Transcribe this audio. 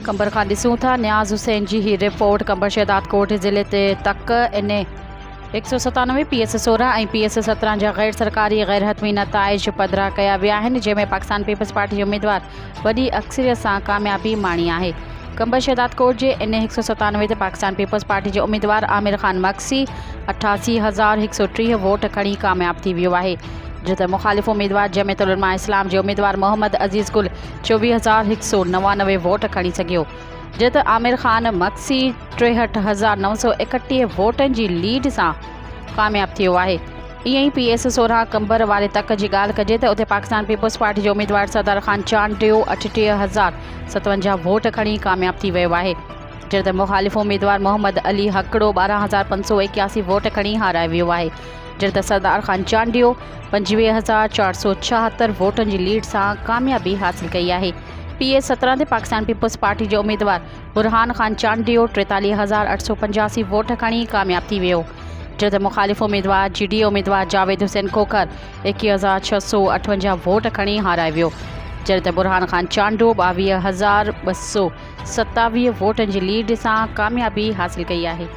قمبر کان ڏسون ٿا نياز حسين جي هي رپورٽ قمبر شهداد ڪوٽ ضلعي تي تڪ اين اي 197 پي ايس 16 ۽ پي ايس 17 جا غير سرڪاري غير حتمي نتائج پڌرا ڪيا ويا آهن جنهن ۾ پاڪستان پيپلز پارٽي جي اميدوار وڏي اڪثريت سان ڪاميابي ماڻي آهي قمبر شهداد ڪوٽ جي اين اي 197 تي پاڪستان پيپلز پارٽي جي اميدوار عامر خان مگسي 88130 ووٽ کڻي ڪامياب ٿي ويو آهي جتي مخالف اميدوار جمعيت العلماء اسلام جي اميدوار محمد عزيز گل 24199 ووٽ کڻي سگهيو، جڏهن ته عامر خان مگسي 63931 ووٽن جي ليڊ سان ڪامياب ٿيو آهي. ائين ئي پي ايس 16 قمبر واري تڪ جي ڳالهه ڪجي ته اتي پاڪستان پيپلز پارٽي جو اميدوار سردار خان چانڊيو 38057 ووٽ کڻي ڪامياب ٿي ويو آهي، جڏهن ته مخالف اميدوار محمد علي هڪڙو 12581 ووٽ کڻي هارائي ويو آهي. جڏهن ته سردار خان چانڊيو 25476 ووٽن جي ليڊ سان ڪاميابي حاصل ڪئي آهي. پي ايس 17 تي پاڪستان پيپلز پارٽي جو اميدوار برهان خان چانڊيو 43885 ووٽ کڻي ڪامياب ٿي ويو جڏهن ته مخالف اميدوار جي ڊي اي اميدوار جاويد حسين کوکر 21658 ووٽ کڻي هارائي ويو جڏهن ته برهان خان چانڊيو 22227 ووٽن جي ليڊ سان ڪاميابي حاصل ڪئي آهي.